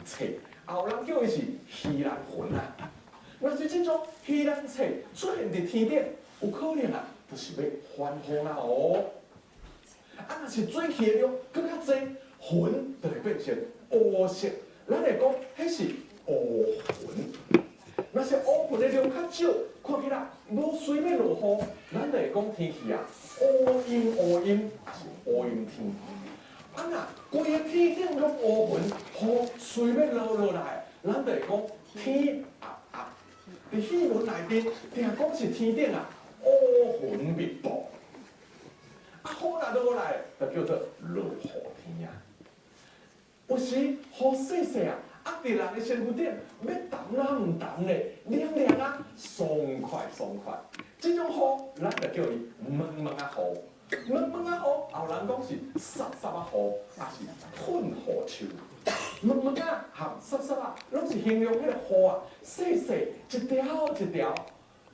冊，也有人叫伊是盂蘭雲啊。若是這種盂蘭冊出現佇天頂，有可能啊，就是欲反風啊哦。啊，若是水汽的量閣較濟，雲就會變成烏色，咱會講彼是烏雲。若是烏雲的量較少，看起來無隨欲落雨，咱就會講天氣啊烏陰烏陰，抑是烏陰天。啊，若規个天頂攏烏雲，雨隨欲落落來，咱就會講天鴨鴨。佇戲文內面，定講是天頂啊烏雲密布。啊，雨若落來，就叫做落雨天啊。有時雨細細啊，壓佇人的身軀頂，欲澹啊毋澹咧，涼涼啊，爽快爽快。這種雨，咱就叫伊毛毛仔雨。毛毛仔雨，也有人講是濕濕仔雨，抑是噴雨鬚。毛毛仔和濕濕仔，攏是形容彼個雨啊，細細一條一條。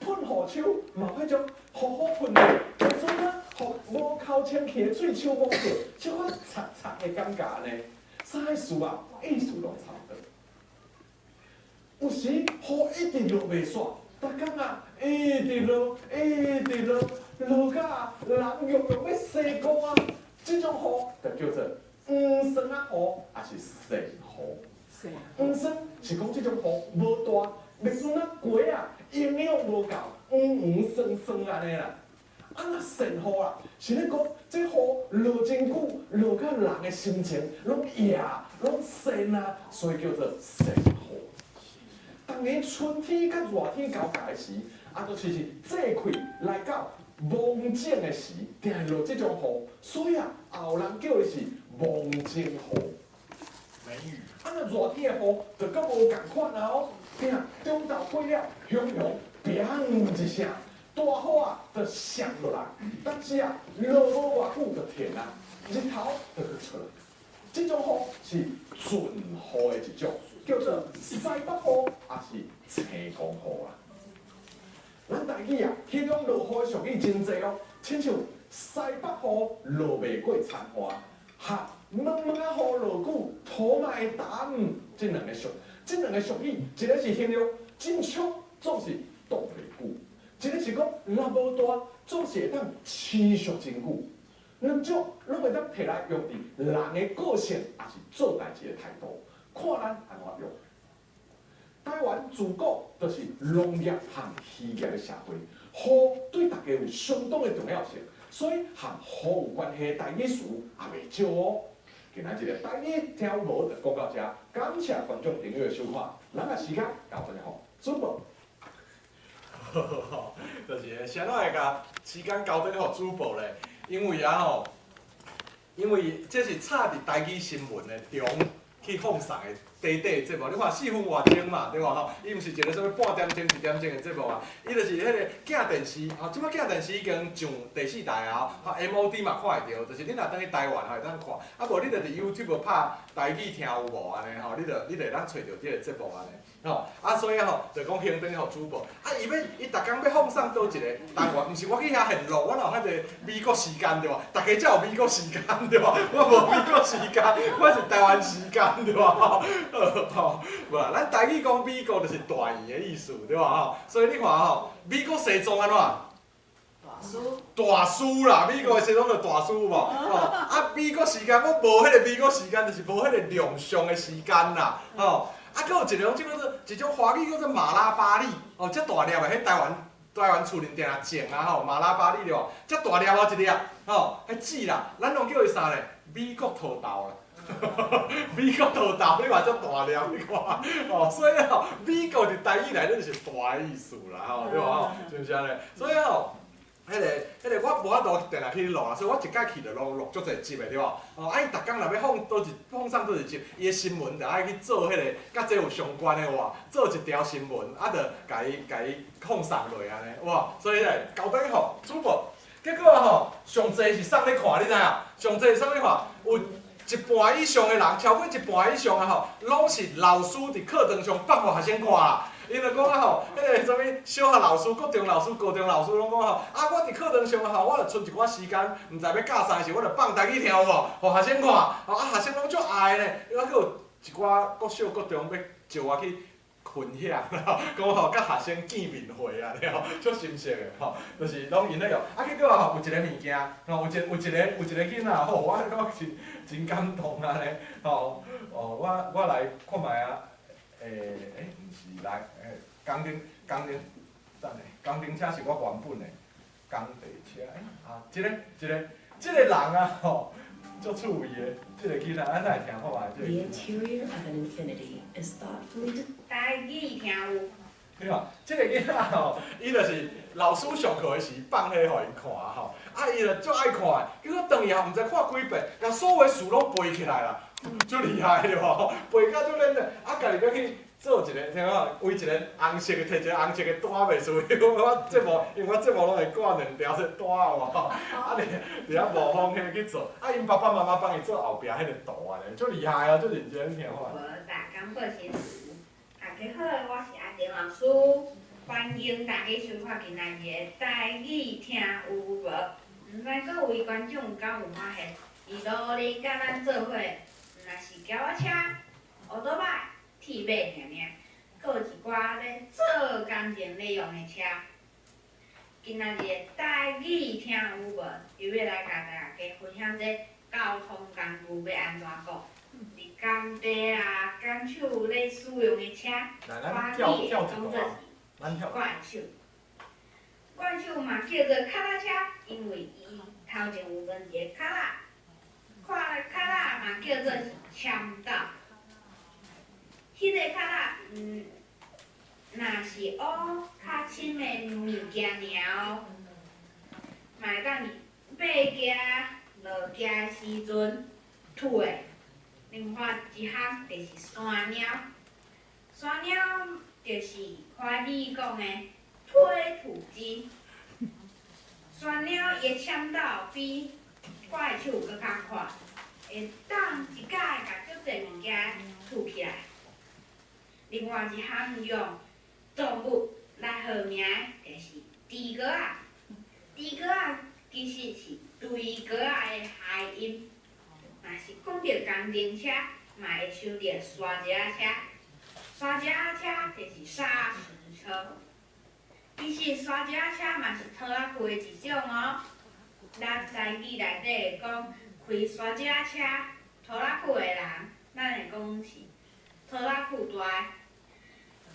噴雨鬚嘛有彼種雨雨噴的，就陣啊，予無剾清氣的喙鬚摸著，這款擦擦的感覺呢。啥意思啊？意思攏差不多。有時雨一直落袂煞，逐工啊一直落，一直落，落甲人用用欲生菇啊！這種雨就叫做黃霜仔雨，抑是鉎雨。黃霜是講這種雨無大，袂像那雞啊，營養無夠，黃黃霜霜按呢啦。啊，若鉎雨啊，是咧講這雨落真久，落甲人的心情攏野，攏鉎啊，所以叫做鉎雨。逐年春天佮熱天交界時，啊，就是節氣來到芒種的時，定會落這種雨，所以啊，也有人叫伊是芒種雨。梅雨。啊，若熱天的雨就閣無仝款啊哦，定中晝過了，雄雄砰一聲，大雨啊就摔落來，但是啊，落無偌久就停啊，日頭就閣出來。這種雨是鱒雨的一種，叫做西北雨，抑是青光雨啊。咱台語啊，彼種落雨的俗語真濟哦，親像西北雨落袂過田岸，和毛毛仔雨落久土嘛會澹，這兩个俗語，一个是形容真衝總是擋袂久，一个是講落無大，總是會當持續真久。兩種攏會當提來用佇人的個性，抑是做代誌的態度，看咱按怎用。台灣自古就是農業和漁業的社會，雨對大家有相當的重要性，所以和雨有關係的台語詞也袂少哦。今仔日的台語聽有無就講到這，感謝觀眾朋友的收看，咱的時間交轉予主播。就是啥怎會共時間交轉予主播咧？因為啊吼，因為這是插佇台語新聞的中去放送的短短節目，你看四分外鐘嘛，對無吼？伊毋是一個啥物半點鐘、一點鐘的節目啊，伊就是彼個鏡電視，吼，這擺鏡電視已經上第四台啊，吼，MOD 嘛看會著，就是你若轉去台灣吼會當看，啊無你就佇 YouTube 拍台語聽有無按呢吼，你就會當揣著這個節目按呢。吼，啊所以吼，就講還轉予主播，啊伊欲伊逐工欲放送佗一個單元，毋是我去遐現錄，我哪有遐濟美國時間對無？逐家才有美國時間對無？我無美國時間，我是台灣時間對無？吼，無啦，咱台語講美國就是大圓的意思對無吼？所以你看吼，美國西裝按怎？大師。大師啦，美國的西裝就大師有無？吼，啊美國時間我無彼個美國時間，就是無彼個量上的時間啦，吼。啊，閣有一種，這叫做一種華語叫做馬拉巴栗，哦，遮大粒的，彼台灣厝裡定定種啊吼，馬拉巴栗對無？遮大粒哦一粒，吼，彼籽啦，咱攏叫伊啥咧？美國桃豆啦，美國桃豆，你看遮大粒，你看，哦，所以吼，美國佇台語內底就是大的意思啦，吼，對無吼？是毋是按呢？所以吼，彼個我無法度定定去錄啦，所以我一擺去就攏錄足濟集的對無？哦，啊伊逐工若欲放佗一放送佗一集，伊的新聞就愛去做彼個佮這有相關的話，做一條新聞，啊，就共伊放送落按呢，有無？所以咧，交轉予主播，結果吼，上濟是送咧看，你知影？上濟是送咧看，有一半以上的人，超過一半以上的吼，攏是老師佇課堂上放予學生看啦。𪜶就講啊吼，彼個啥物小學老師、國中老師、高中老師攏講吼，啊，我佇課堂上吼，我就賰一寡時間，毋知欲教啥時，我就放台語聽有無，予學生看，吼啊學生攏足愛的呢，啊閣有。一寡國小國中欲招我去分享啦，講吼佮學生見面會啊，吼，足心適的吼，就是攏𪜶咧用。啊，結果吼有一個物件，吼有一個囡仔吼，我感覺真真感動按呢，吼，哦，我來看覓啊，欸，毋是來，欸，工程，等下，工程車是我原本的，工地車，欸，啊，這個人啊，吼，足趣味的，這個囡仔，咱來聽看覓這個。 The interior of an Infiniti is thoughtfully 台語聽有。對吧？這個囡仔吼，伊就是老師上課的時放彼予𪜶看吼，啊，伊就足愛看的，結果轉去後毋知看幾遍，共所有的詞攏背起來啦，足厲害對無？背甲足認真，啊，家己閣去做一個，聽講為一個紅色的，提一個紅色的單袂輸，我節目，因為我節目攏會掛兩條這單有無？啊，佇遐模仿彼去做，啊，𪜶爸爸媽媽幫伊做後壁彼個圖按呢，足厲害哦，足認真聽看。無大感報新詞，大家好，我是阿婷老師，歡迎大家收看今仔日的台語聽有無？毋知各位觀眾敢有發現，一路咧佮咱做伙，毋若是轎仔車、烏多擺、鐵馬爾爾，閣有一寡咧做工程咧用的車。今仔日的台語聽有無？又欲來共大家分享這交通工具欲按怎講。佇工地啊，工廠咧使用的車，來，咱華語跳跳會講做一段，咱跳。是怪手。怪手嘛叫做跤踏車，因為伊頭前有兩個跤仔。看跤仔嘛叫做是簽斗。彼個跤仔，若是烏較深的物件爾哦，嘛會當佇爬行、落行的時陣吐的。另外一項就是山貓，山貓就是華語講的推土機。山貓伊的簽斗比怪手閣較快，會當一擺共足濟物件吐起來。另外一項用動物來號名的，就是豬哥仔。豬哥仔其實是錘哥仔的諧音。若是講著工程車，嘛會想著沙石仔車。沙石仔車就是砂石車。其實沙石仔車嘛是拖拉庫的一種哦。咱台語內底會講開沙石仔車拖拉庫的人，咱會講是拖拉庫大。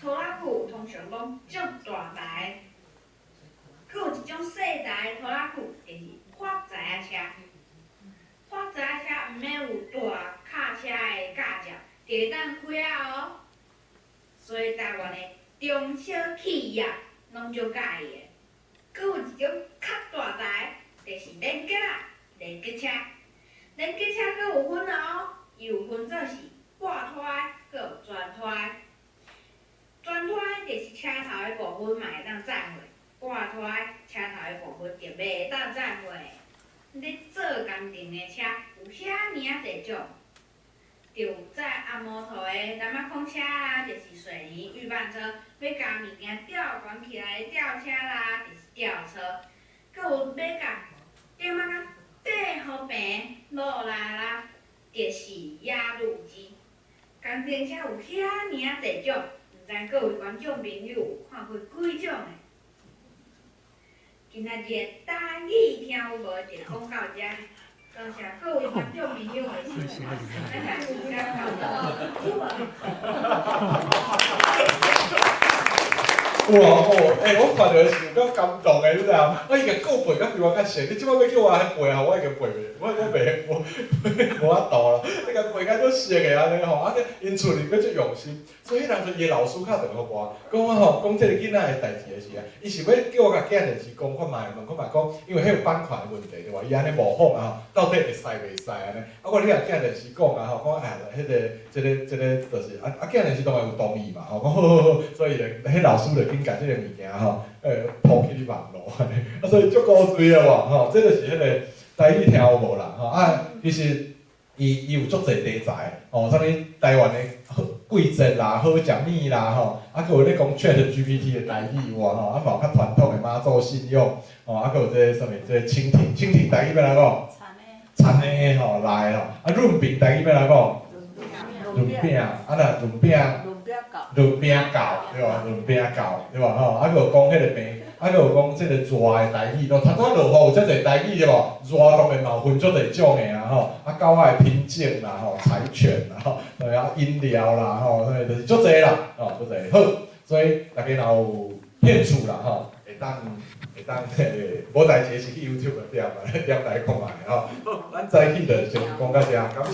拖拉庫通常攏足大台，閣有一種細台的拖拉庫，就是發財仔車。發財仔車毋免有大卡車的駕照，就會當開啊哦。所以台灣的中小企業攏足佮意的。閣有一種較大台，就是連結仔，連結車。連結車閣有分哦，伊有分做是掛拖的，閣有全拖的。全拖的就是車頭的部分嘛會當載貨，掛拖的車頭的部分就袂當載貨。咧做工程的車有遐爾仔濟種，就有載阿摩托的藍仔礦車啊，就是水泥預拌車；欲共物件吊懸起來的吊車啦，就是吊車；閣有欲共點仔甲底予平落來啦，就是壓路機。工程車有遐爾仔濟種，毋知各位觀眾朋友有看過幾種的？今仔日的台語聽有無就講到遮，多謝各位觀眾朋友的收看，咱下次再見。有哦，哦，欸，我看著的是有夠感動的，你知影？我已經夠背，甲比我較熟。你這擺欲叫我來背吼，我已經背袂，我無法度啦。你共背甲足熟的按呢吼，啊，𪜶處理閣足用心。所以彼當陣伊的老師敲電話予我，講我吼，講這個囡仔的代誌的時啊，伊是欲叫我共寄電視講看覓，問看覓講，因為彼有版權的問題對無？伊按呢模仿啊吼，到底會使袂使按呢？啊，我你共寄電視講啊吼，講哎，彼個、這個、這個，就是啊啊，寄電視當然有同意嘛吼，講好好好，所以咧，彼老師就緊共這個物件吼，鋪去網路按呢，啊，所以足古錐的無吼，這就是彼個台語聽有無啦吼啊，其實伊有足濟題材吼，啥物台灣的好季節啦、好食物啦吼，啊，閣有咧講 ChatGPT 的台語有無吼，啊嘛有較傳統的媽祖信仰，吼，啊閣有這個啥物這個蜻蜓，蜻蜓台語欲按怎講？田的吼來吼，啊潤餅台語欲按怎講？潤餅，啊若潤餅。潤餅狗對無？潤餅狗對無吼？啊，閣有講彼个病，啊，閣有講這個熱的台語，咯，頭拄仔落雨有遮濟台語對無？熱當然嘛有分足濟種的啊吼，啊，狗仔的品種啦吼，柴犬啦吼，對啊，飲料啦吼，對，就是足濟啦，吼，足濟。好，所以大家若有興趣啦吼，會當嘿，無代誌是去 YouTube 點啊，點來看覓吼。好，咱早起就先講到遮，感謝。